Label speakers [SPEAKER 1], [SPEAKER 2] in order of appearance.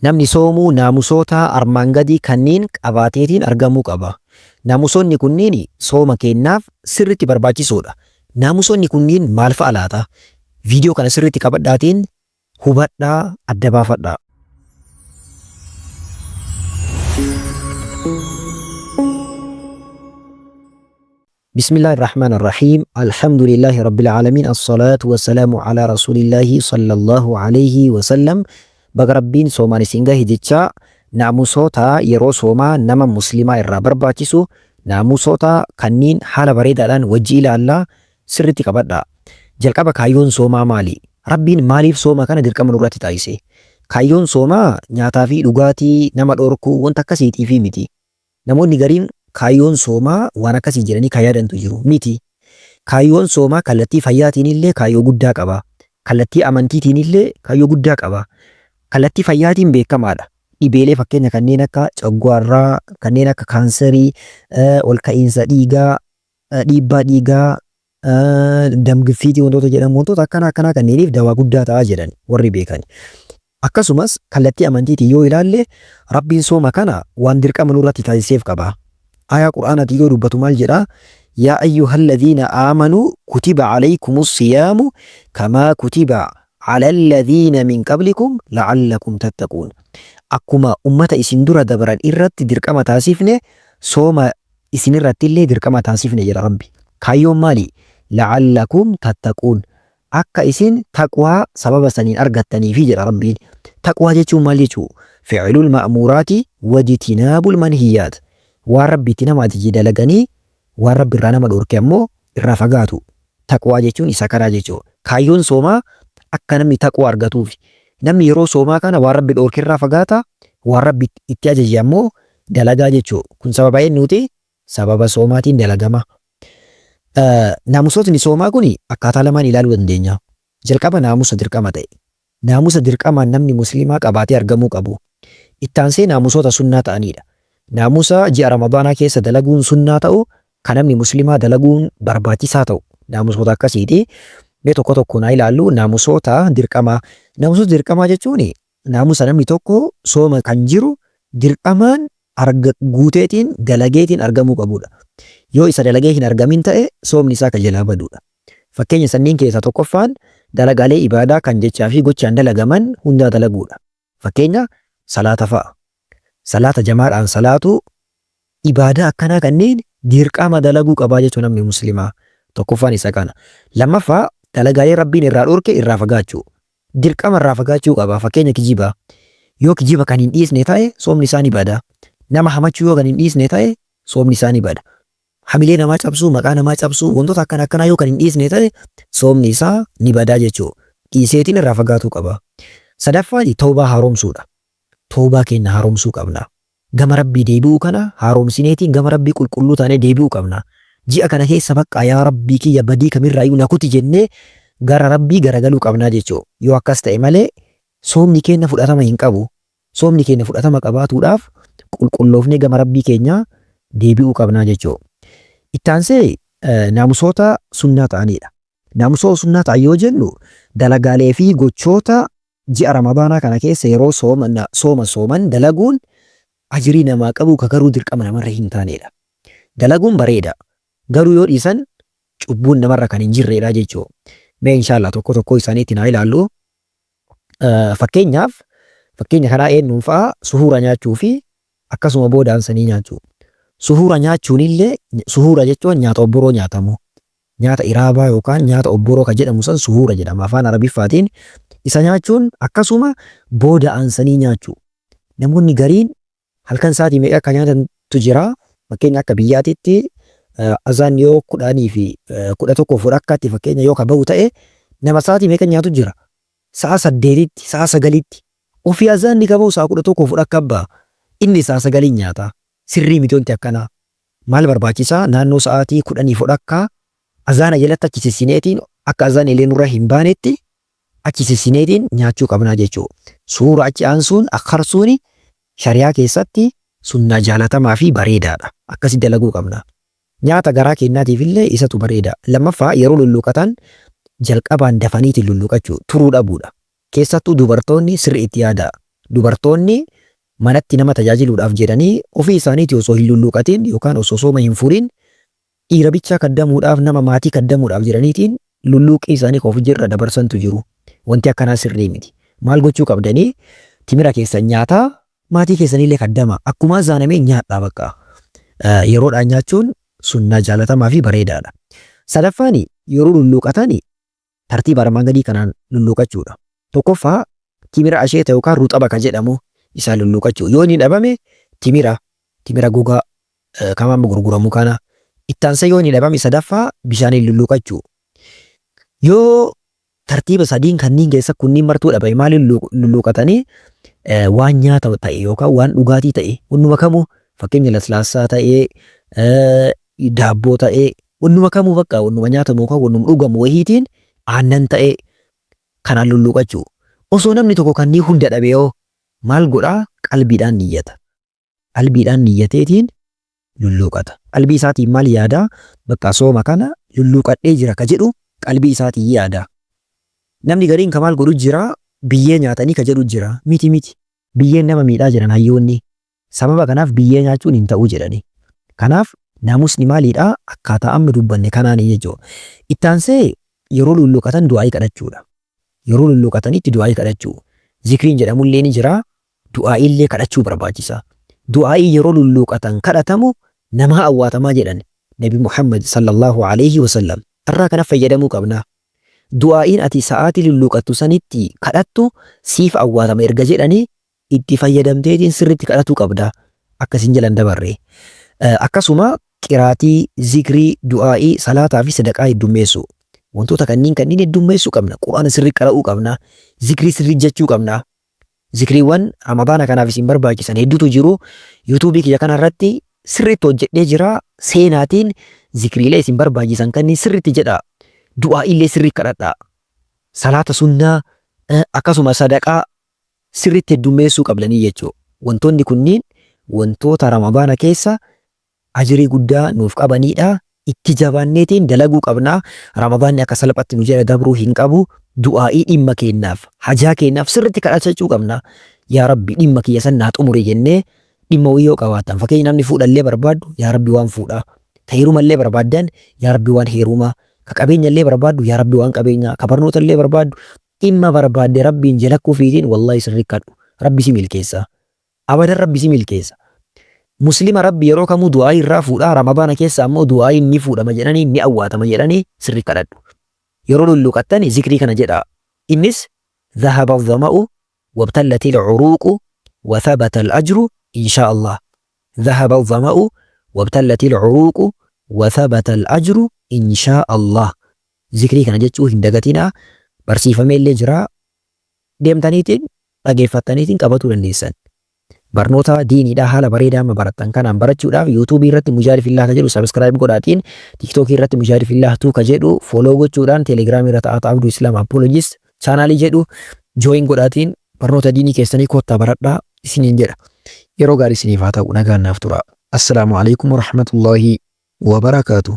[SPEAKER 1] Namni soomu naamusoota armaan gadii kanniin qabaateetiin argamuu qaba. Naamusoonni kunniin sooma keennaaf sirritti barbaachisoodha. Naamusoonni kunniin maal fa'a laata? Viidiyoo kana sirritti qabadhaatiin hubadhaa adda baafadhaa. Bismillaahi Rahmaani Rahiim. Alhamdulillaahi Rabbil Aalamiin. Assalaatu wassalaamu alaa Rasuulillaahi sallallahu alayhi wasallam. Baga Rabbiin soomaan isin gahe jechaa naamusoota yeroo soomaa nama muslimaa irraa barbaachisu naamusoota kanniin haala bareedaadhaan wajji ilaallaa sirritti qabadhaa. Jalqaba kaayyoon soomaa maali? Rabbiin maaliif sooma kana dirqama nurratti taasise? Kaayyoon soomaa nyaataa fi dhugaatii nama dhorkuu wanta akkasiitiifii miti. Namoonni gariin kaayyoon soomaa waan akkasii jedhanii kan yaadantu jiru. Miti. Kaayyoon soomaa kallattii fayyaatiin illee kaayyoo guddaa qaba. Kallattii amantiitiin illee kaayyoo guddaa qaba. Kallattii fayyaatiin beekamaadha. Dhibeelee fakkeenya kanneen akka coggaarraa, kanneen akka kaanserii, ol ka'iinsa dhiigaa, dhiibbaa dhiigaa, damgiffiitii wantoota jedhamu wantoota akkanaa akkanaa kanneeniif dawaa guddaa ta'a jedhan warri beekan. Akkasumas kallattii amantiitiin yoo ilaalle Rabbiin sooma kana waan dirqama nurratti taasiseef qaba. Aayaa Qur'aanaatiin yoo dubbatu maal jedha? Yaa ayyuhalladhiina aamanuu kutiba alaykumus siyaamu kamaa kutiba alalladhiina min qablikum la'allakum tattaquun. Akkuma ummata isin dura dabran irratti dirqama taasifne sooma isinirrattillee dirqama taasifne jedha Rabbi. Kaayyoon maali? La'allakum tattaquun. Akka isin taqwaa sababa saniin argattaniifi jedha Rabbiin. Taqwaa jechuun maal jechuu? Fi'lul ma'muuraati wajtinaabul manhiyyaat. Waan Rabbi itti nama ajaje dalaganii waan Rabbi irraa nama dhorke ammoo irraa fagaatu. Taqwaa jechuun isa kanaa jechuu. Kaayyoon soomaa akka namni taqwaa argatuufi. Namni yeroo soomaa kana waan Rabbi dhorke irraa fagaata, waan Rabbi itti ajaje ammoo dalagaa jechuu. Kun sababa eenyuuti? Sababa soomaatiin dalagama. Naamusootni soomaa kun akkaataa lamaan ilaaluu dandeenya. Jalqaba naamusa dirqama ta'e. Naamusa dirqamaan namni musliimaa qabaatee argamuu qabu. Itti aansee naamusoota sunnaa ta'aniidha. Naamusa ji'a Ramadaanaa keessa dalaguun sunnaa ta'u kan namni musliimaa dalaguun barbaachisaa ta'u naamusoota akkasiiti. Mee tokko tokkoon haa ilaallu naamusoota dirqamaa. Naamusoota dirqamaa jechuun naamusa namni tokko sooma kan jiru dirqamaan arga guuteetiin dalageetiin argamuu qabudha. Yoo isa dalagee hin argamin ta'e soomni isaa kan jalaa baduudha. Fakkeenya sanniin keessaa tokkoffaan dalagaalee ibaadaa kan jechaa fi gochaan dalagaman hundaa dalaguudha. Fakkeenya salaata fa'a. Salaata jamaadhaan salaatuu ibaadaa akkanaa kanneen dirqama dalaguu qabaa jechuun namni muslimaa. Tokkoffaan isa kana. Lammaffaa dalagaalee Rabbiin irraa dhorke irraa fagaachuu. Dirqama irraa fagaachuu qaba. Fakkeenya kijiba. Yoo kijiba kan hin dhiisne ta'e soomni isaa ni bada. Nama hamachuu yoo kan hin dhiisne ta'e soomni isaa ni bada. Hamilee namaa cabsuu, maqaa namaa cabsuu, wantoota akkana akkanaa yoo kan hin dhiisne ta'e soomni isaa ni badaa jechuudha. Dhiiseetiin irraa fagaatuu qaba. Sadaffaan tawbaa haaromsuudha. Tawbaa keenya haaromsuu qabna. Gama Rabbii deebi'uu kana haaromsineetiin gama Rabbii qulqulluu taanee deebi'uu qabna. Ji'a kana keessa baqqaa yaa Rabbii kiyya badii kamirraayyuu na kuti jennee gara Rabbii garagaluu qabnaa jechuudha. Yoo akkas ta'e malee soomni keenya fudhatama hin qabu. Soomni keenya fudhatama qabaatuudhaaf qulqulloofnee gama Rabbii keenyaa deebi'uu qabnaa jechuudha. Itti aansee naamusoota sunnaa ta'aniidha. Naamusoota sunnaa ta'an yoo jennu dalagaalee fi gochoota ji'a Ramadaanaa kana keessa yeroo sooma sooman dalaguun ajrii namaa qabu ka garuu dirqama namarra hin taaneedha. Dalaguun bareeda. Garuu yoo dhiisan cubbuun namarra kan hin jirreedha jechuudha. Mee inshaallah tokko tokkoo isaaniitiin haa ilaallu. Fakkeenyaaf fakkeenya kanaa eenyuun fa'a suhuura nyaachuu fi akkasuma booda aansanii nyaachuu. Suhuura nyaachuun illee suhuura jechuun nyaata obboroo nyaatamu. Nyaata iraabaa yookaan nyaata obboroo kan jedhamu san suhuura jedhama afaan Arabiffaatiin. Isa nyaachuun akkasuma booda aansanii nyaachuu. Namoonni gariin halkan sa'aatii meeqa akka nyaatantu jira. Fakkeenya akka biyyaatitti azaan yoo 10 fi 11 fudhakkaatti fakkeenya yoo ka bahu ta'e nama sa'aatii meeqa nyaatu jira. Sa'a 8tti, sa'a 9tti. Ofii azaanni ka bahu sa'a 11 fudhakka baha. Inni sa'a 9 nyaata. Sirrii miti wanti akkanaa. Maal barbaachisaa naannoo sa'aatii 10 fudhakkaa azaana jalatti achi sissineetiin akka azaanni illee nurra hin baanetti achi sissineetiin nyaachuu qabnaa jechuu. Suura achi aansuun akharsuuni shari'aa keessatti sunnaa jaalatamaa fi bareedaadha. Akkasi dalaguu qabna. Nyaata garaa keennaatiif illee isatu bareeda. Lammaffaa yeroo lulluuqatan jalqabaan dafaniitiin lulluuqachuu, turuu dhabuudha. Keessattuu dubartoonni sirri itti yaadaa. Dubartoonni manatti nama tajaajiluudhaaf jedhanii ofii isaaniitii osoo hin lulluuqatin yookaan osoo sooma hin furin dhiira bichaa kaddamuudhaaf nama maatii kaddamuudhaaf jedhaniitiin lulluuqii isaanii ka ofirra dabarsantu jiru. Wanti akkanaa sirrii miti. Maal gochuu qabdanii? Timira keessan nyaataa maatii keessanillee kaddama. Akkuma azaanamee nyaadhaa bakka. Yeroodhaan nyaachuun sunnaa jaalatamaa fi bareedaadha. Sadaffaan yeroo lulluuqatan tartiiba armaan gadii kanaan lulluuqachuudha. Tokkoffaa timira asheeta yookaan ruxaba ka jedhamu isaa lulluuqachuu. Yoo inni dhabame timira timira gogaa kam amma gurguramu kana. Itti aansee yoo inni dhabame sadaffaa bishaaniin lulluuqachuu. Yoo tartiiba sadiin kanniin keessa kunniin martuu dhabame maaliin lulluuqatanii waan nyaata ta'e yookaan waan dhugaatii ta'e wannuma kamuu fakkeenya laslaassaa ta'ee daabboo ta'ee wannuma kamuu bakka wannuma nyaatamu yookaan wannuma dhugamu wahiitiin aannan ta'ee kanaan lulluuqachuu. Osoo namni tokko kanneen hunda dhabe yoo maal godhaa qalbiidhaan niyyata. Qalbiidhaan niyyateetiin lulluuqata. Qalbii isaatiin maal yaada? Bakka sooma kana lulluuqadhee jira ka jedhu qalbii isaatiin yaada. Namni gariin ka maal godhu jira? Biyyee nyaatanii ka jedhu jira. Miti miti. Biyyeen nama miidhaa jiran hayyoonni. Sababa kanaaf biyyee nyaachuun hin ta'u jedhani. Kanaaf naamusni maaliidha? Akkaataa amma dubbanne kanaani jechuudha. Itti aansee yeroo lulluuqatan du'aa'ii kadhachuudha. Yeroo lulluuqatanitti du'aa'ii kadhachuu. Zikriin jedhamullee ni jira. Du'aa'iillee kadhachuu barbaachisa. Du'aa'ii yeroo lulluuqatan kadhatamu namaa awwaatamaa jedhan Nabi Muhammad sallallahu alaihi wasallam. Irraa kana fayyadamuu qabna. Du'aa'iin ati sa'aatii lulluuqattu sanitti kadhattu siif awwaatama erga jedhanii itti fayyadamteetiin sirriitti kadhatuu qabda. Akka isin jalan dabarre. Akkasuma qiraatii, zikrii, du'aa'ii, salaataa fi sadaqaa heddummeessuu. Wantoota kanniin kanniin heddummeessuu qabna. Qur'aana sirrii qara'uu qabna. Zikrii sirrii jechuu qabna. Zikriiwwan Ramadaana kanaaf isin barbaachisan hedduutu jiru. Yuutuubii kiyya kana irratti sirriitti hojjedhee jira. Seenaatiin zikriilee isin barbaachisan kanniin sirriitti jedhaa. Du'aa'iillee sirrii kadhadhaa. Salaata sunnaa akkasuma sadaqaa sirriitti heddummeessuu qabdanii jechuudha. Wantoonni kunniin wantoota Ramadaana keessa ajrii guddaa nuuf qabaniidha. Itti jabaanneetiin dalaguu qabna. Ramadaanni akka salphatti nu jala dabruu hin qabu. Du'aa'ii dhimma keenyaaf, hajaa keenyaaf sirriitti kadhachuu qabna. Yaa Rabbi dhimma kiyya san naa xumuri jennee dhimma wayii yoo qabaattan fakkeenya namni fuudhallee barbaaddu yaa Rabbi waan fuudhaa. Ka heerumallee barbaaddan yaa Rabbi waan heerumaa. Ka qabeenyallee barbaaddu yaa Rabbi waan qabeenyaa. Ka barnootallee barbaaddu dhimma barbaadde Rabbiin jala kufiitiin wallahi sirrii kadhu. Rabbi si milkeessa. Abadan Rabbi si milkeessa. Muslima Rabbi yeroo kamuu du'aa'ii irraa fuudhaa Ramadaana keessa ammoo du'aa'iin ni fuudhama jedhanii ni awwaatama jedhanii sirrii kadhadhu. Yeroo lulluuqattani zikrii kana jedhaa. Innis dhahaba adh-dhama'u wabtallati al-uruuqu wa thabata al-ajru inshaa Allah. Dhahaba adh-dhama'u wabtallati al-uruuqu wa thabata al-ajru inshaa Allah. Zikrii kana jechuu hin dagatinaa. Barsiifamee illee jira. Deemtaniitiin dhageeffattaniitiin qabatuu dandeessan. Barnoota diiniidhaa haala bareedaa amma barattan kanaan barachuudhaaf yuutuubii irratti Mujaahid Fillaah ka jedhu subscribe godhaatiin tiiktookii irratti Mujaahid Fillaah 2 ka jedhu follow gochuudhaan teelegiraamii irratti Ata Abduu Islaam Apologist chaanaalii jedhu join godhaatiin barnoota diinii keessanii koottaa baradhaa isiniin jedha. Yeroo gaarii isiniif haa ta'u nagaan naaf tura. Assalaamu alaikum warahmatullaahi wabarakaatuh.